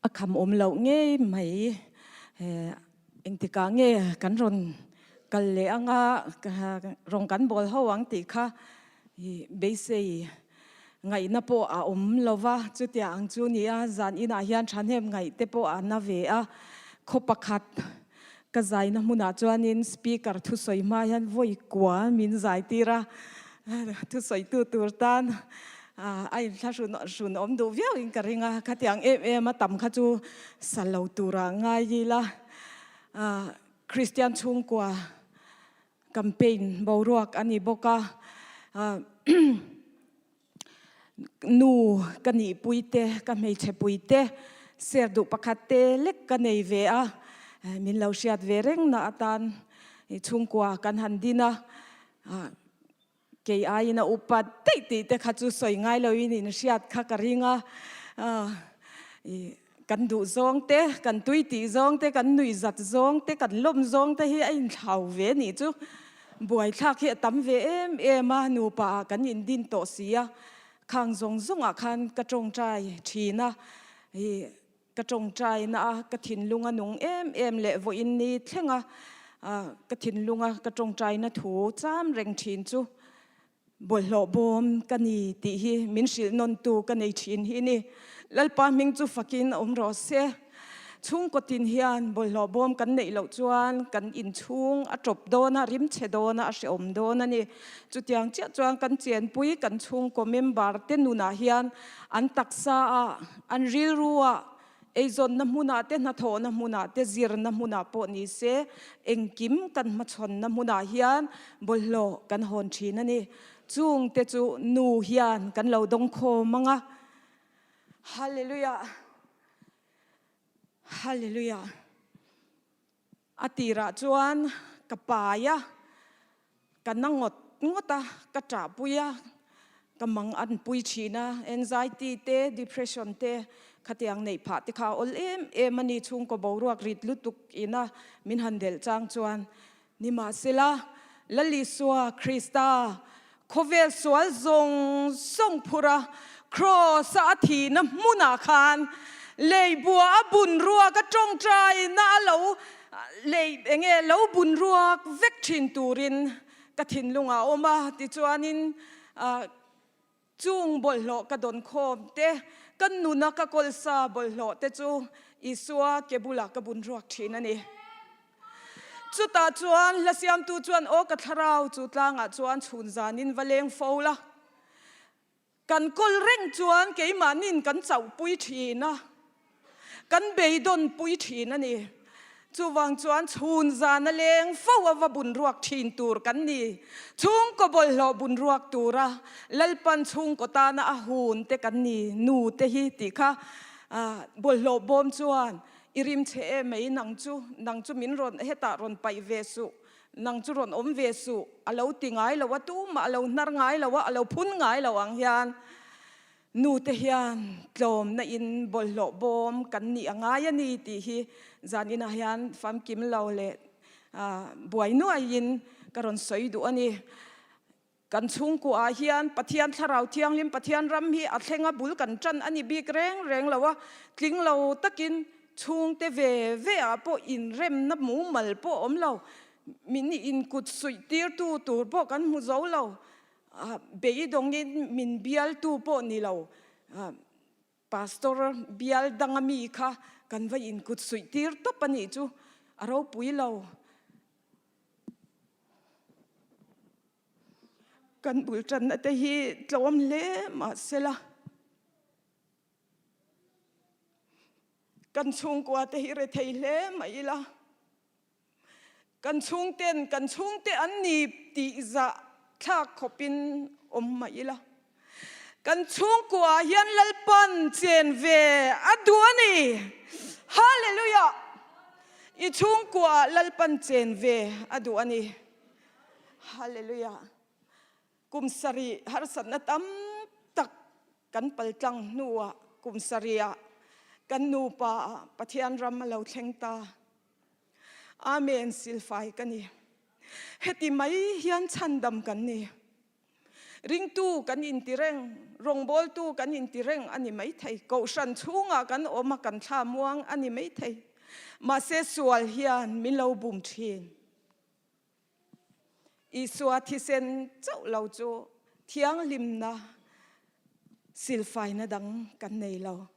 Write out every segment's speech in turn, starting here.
A kham awm loh ngei mai. Engtikah nge kan rawn kal leh anga rawn kan bawl ho ang tih kha beisei ngaihna pawh a awm lo va, chutiang ang chu ni a, zan inah hian thahnem ngaih te pawh a na ve a. Khaw pakhat ka zaina hmunah chuanin speaker thusawi hma hian vawi kua min zai tir a, thusawitu tur tan a inthlahrun hrun awm duh viau in ka ring a, khatiang em em a tam kha chu sa lo tura ngai ila Kristian chhungkua campaign boruak a ni bawk a, nu ka nihpui te, ka hmeichhe pui te, ser duh pakhat te lek ka nei ve a, min lo hriat ve reng na atan chhungkua kan han din a, kei aiin a upa daih tih te kha chu sawi ngai loin in hriat kha ka ring a, kan duh zawng te, kan tui tih zawng te, kan nuih zat zawng te, kan lawm zawng te hi a inthlau ve nih chu buaithlak hi a tam ve em em a, nupa ah kan indin tawh si a, khang zawng zawng ah khan ka tawngtai thin a, ih ka tawngtai na a ka thinlung a nung em em leh vawiin ni thleng a, ka thinlung a ka tawngtai na thu cham reng thin chu. Bawlhhlawh bawm ka ni tih hi min hrilh nawntu ka nei thin hi ni. Lalpa hming chu fakin awm rawh se. Chhungkaw tin hian bawlhhlawh bawm kan neih loh chuan kan inchhung a tawp dawn a, rim chhe dawn a, a hrehawm dawn a ni. Chutiang chiah chuan kan chenpui kan chhungkaw member te nunah hian an taksa ah, an rilru ah, Eizawnna hmunah te, hnathawhna hmunah te, zirna hmunah pawh ni se, engkim kan hmachhawnna hmunah hian bawlhhlawh kan hawn thin a ni. Chungte chu nu hian kan lo dawng khawm ang a. Hallelujah! Hallelujah! A tirah chuan ka pai a, ka na ngawt ngawt a, ka ṭahpui a, ka mang an pui ṭhin a, anxiety te, depression te khatiang neih phah te kha a awl em em a ni, chhungkaw boruak rit lutuk ina min han delh chang chuan. Nimahsela, Lal Isua Krista khawvel sual zawng zawng phur a, Kraws-a a thihna hmunah khan lei bua a bun ruak a tawngtaina a lo lei enge lo bun ruak vek thin turin ka thinlungah a awm a, tichuanin chung bawlhhlawh ka dawn khawm te, ka nuna ka kawlsa bawlhhlawh te chu Isua ke bulah ka bun ruak thin a ni. Chutah chuan hla siamtu chuan aw ka thlarau chu tlangah chuan chhun zanin va leng fo la. Kan kawl reng chuan keimahnin kan chauhpui thin a, kan beidawnpui thin a ni. Chuvang chuan chhun zana leng fo a va bun ruak thin tur kan ni. Chhungkaw bawlhhlawh bun ruak tura Lalpan chhungkaw tana a hun te kan ni nu te hi tih kha bawlhhlawh bawm chuan I rim che em mai nang chu, nang chu min rawn hetah rawn paih ve suh, nang chu rawn awm ve suh, a lo ti ngai lo a, tumah a lo hnar ngai lo a, a lo phun ngai lo ang hian nu te hian tlawmna in bawlhhlawh bawm kan nih a ngai a ni tih hi zan inah hian famkim lo leh buai nuaiin ka rawn sawi duh a ni. Kan chhungkuah hian Pathian Thlarau Thianghlim, Pathian ram hi a thleng a bul kan tan a ni bik reng reng lo a, tling lo takin chhungte ve ve ah pawh inremna mumal pawh awm lo, min inkut suih tirtu tur pawh kan hmu zo lo, beidawngin min bialtu pawh ni lo, Pastor bial danga mi kha kan va inkut suih tir tawp a nih chu a ropui lo. Kan bul tanna te hi tlawm hle mahsela kan chhungkua te hi rethei hle mai ila kan chhungten kan chhungte an ni tih zah thlak khawpin awm mai ila. Kan chhungkua hian Lalpan chen ve a duh a ni. Hallelujah! I chhungkua Lalpan chen ve a duh a ni. Hallelujah! Kum sarih harsatna tam tak kan paltlang hnuah kum sarihah kan nupa Pathian ram a lo thleng ta. Amen silfai ka ni. Heti mai hian chhandam kan ni. Ringtu kan inti reng, rawngbawltu kan inti reng a ni maithei. Kohhran chhungah kan awm a, kan thla muang a ni maithei. Mahse sual hian min lo bum thin. Isua thisen chauh lo chu thianghlimna silfaina dang kan nei lo.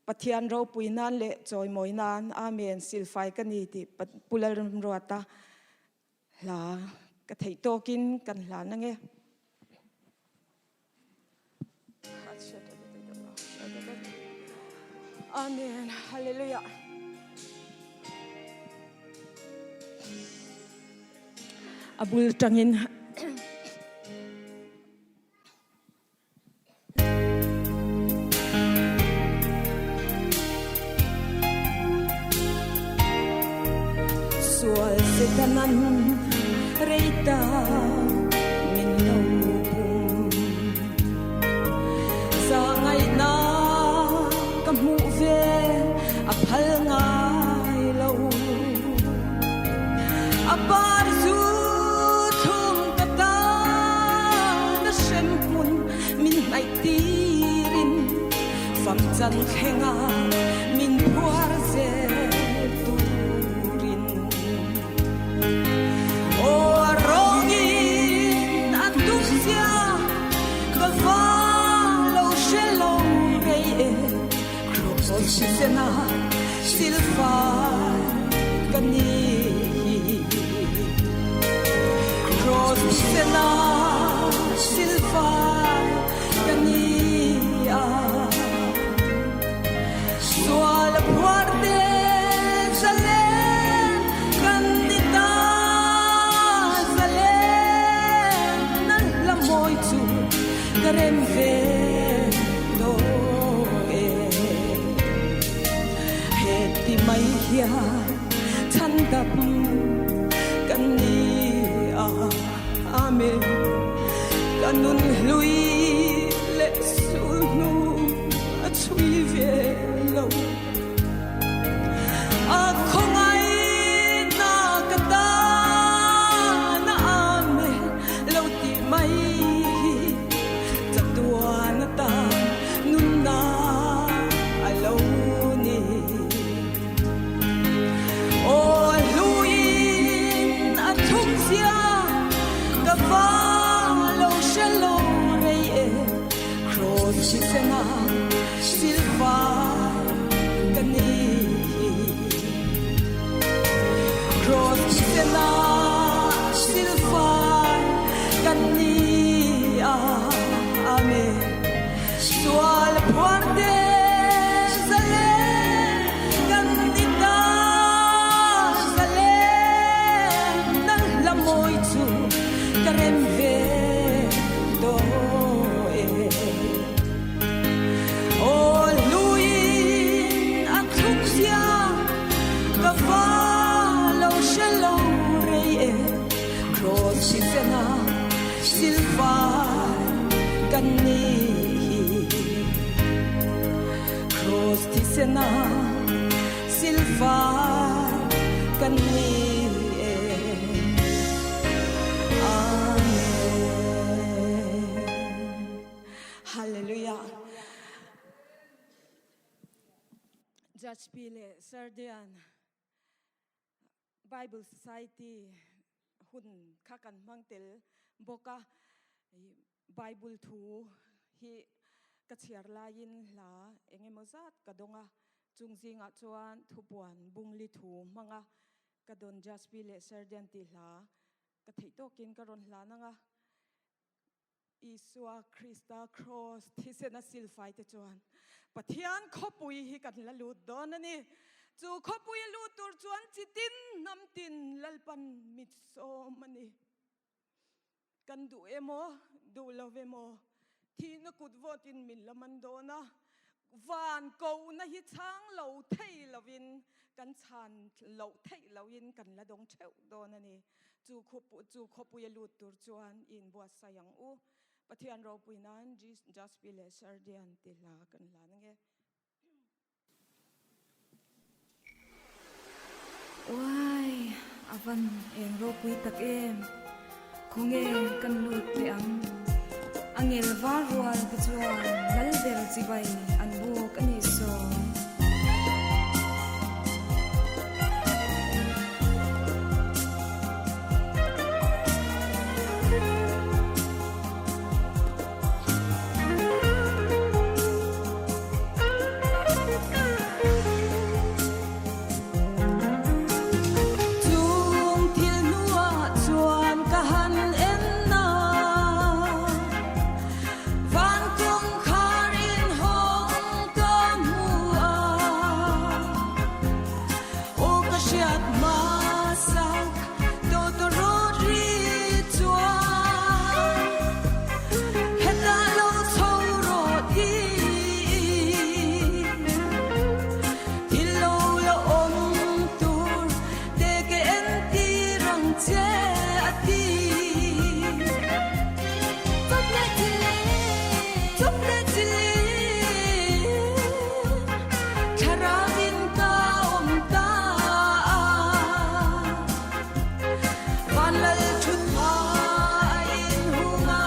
Pathian ropui nan leh chawimawi nan Amen silfai ka ni tih Pu Lalrimruata hla ka theih tawkin kan hlan ange. Amen. Hallelujah. A bul tangin Sual Setanan rei ta min lo bum. Zahngaihna ka hmuh ve a phal ngai lo. A par zu thlum ka tan a hremhmun min hnaih tirin fam chan thlenga min phuar zel turin. Aw a rawngin a tum zia ka va lo hre lo rei e. Cross sena silfai ka ni hi. Cross sena silfai ka ni a. Sual a phuar te zalen kan ni ta zalen na hla mawi chu ka rem ve tawh e. Heti mai hian chhan dap kan ni a, Amen. Ka nun hlui leh sul hnu a chhui ve lo. A khawngaihna ka tan a Amen lo tih mai hi chatuan atan nunna a lo ni. Aw hluin a thlum zia ka va lo hre lo rei e Kraws thisena silfai ka ni hi. Kraws thisena silfai ka ni a. Amen. Sual phuar te zalen kan ni ta zalen na hla mawi chu ka rem ve tawh e. Aw hluin a thluk zia ka va lo hre lo rei e. Kraws thisena silfai kan ni hi. Kraws thisena silfai kan ni e. Amen. Hallelujah. Judge Pi leh Sir Dian Bible Society hun kha kan hmang tel bawk a, Bible thu hi ka chhiar laiin hla eng emaw zat ka dawng a, chung zingah chuan thupuan bungli thu hmang a, ka dawn Jaspi leh Serdian tih hla ka theih tawkin ka rawn hlan ang a. Isua Krista Kraws thisena silfai te chuan Pathian khawpui hi kan la lut dawn a ni. Chu khawpui a lut tur chuan chitin hnam tin Lalpan mit sawm a ni. Kan duh emaw, duh lo emaw, thihna kut vawtin min la man dawn a. Van kohna hi chhang lo thei lovin kan chhan loh theih lohin kan la dawng theuh dawn a ni. Chu chu khawpui a lut tur chuan i inbuatsaih ang u. Pathian ropui nan Jaspi leh Sardian ti hla kan hlan ange. Uai, a van eng ropui tak em! Khawnge kan lut teh ang? A ngel var rual te chuan lal ber chibai an buk a nih saw. Chung thil hnuah chuan ka han en a, van kawngkhar inhawng ka hmu a, aw ka hriat hmasak tawtawrawt ri chuan hetah lo chho rawh tiin. Thil lo la awm tur te ka entir ang che a ti. Chawp leh chilin, chawp leh chilin, thlarauin ka awm ta a. Vanlal thut hma a inhung a.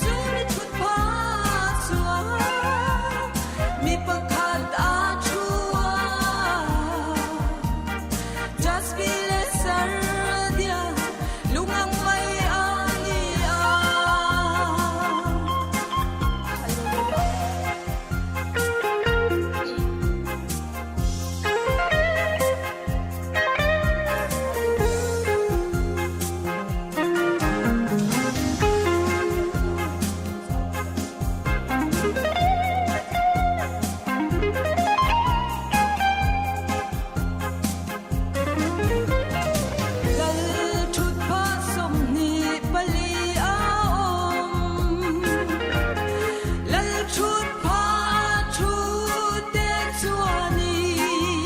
Chumi thut hma chuan mi pakhat a thu a, Jaspi leh Sardia lung ang mai a ni a. Lal thutpha 24 a awm. Lal thutpha thu te chuanin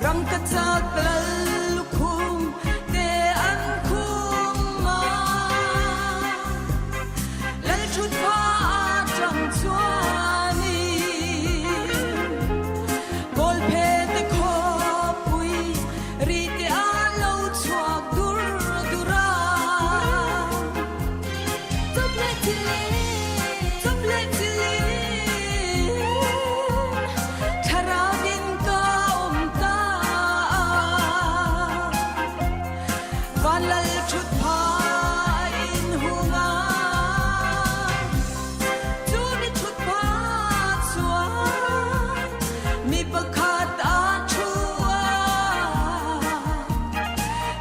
Rangkachak lal lukhum te an khum a. Lal thutpha atang chuanin Kawlphe te khawpui ri te a lo chhuak dur dur a. Chawp leh chilin, chawp leh chilin, thlarauin ka awm ta a. Vanlal thut pha inhung a, chumi thut pha chuan mi pakhat a thu a.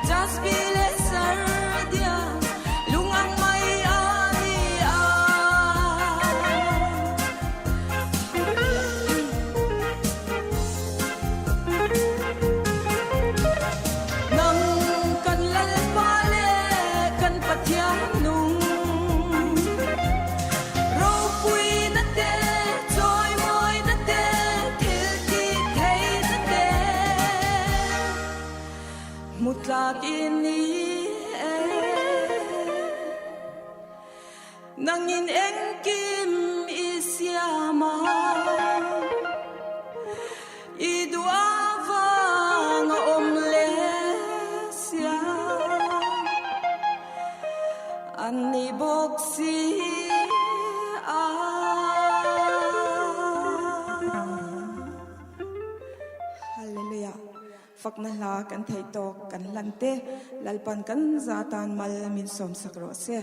Jaspi leh Sardia lung ang mai a ni a. Nang kan Lalpa leh kan Pathian nung ropuina te, chawimawina te, thil tih theihna te hmu tlak i ni e. Nangin engkim i siam a, i duh avang a awm leh sia. An ni bawk si a. Hallelujah. Fakna hla kan theih tawk kan hlan te, Lalpan kan za tan mal min sawmsak rawh se.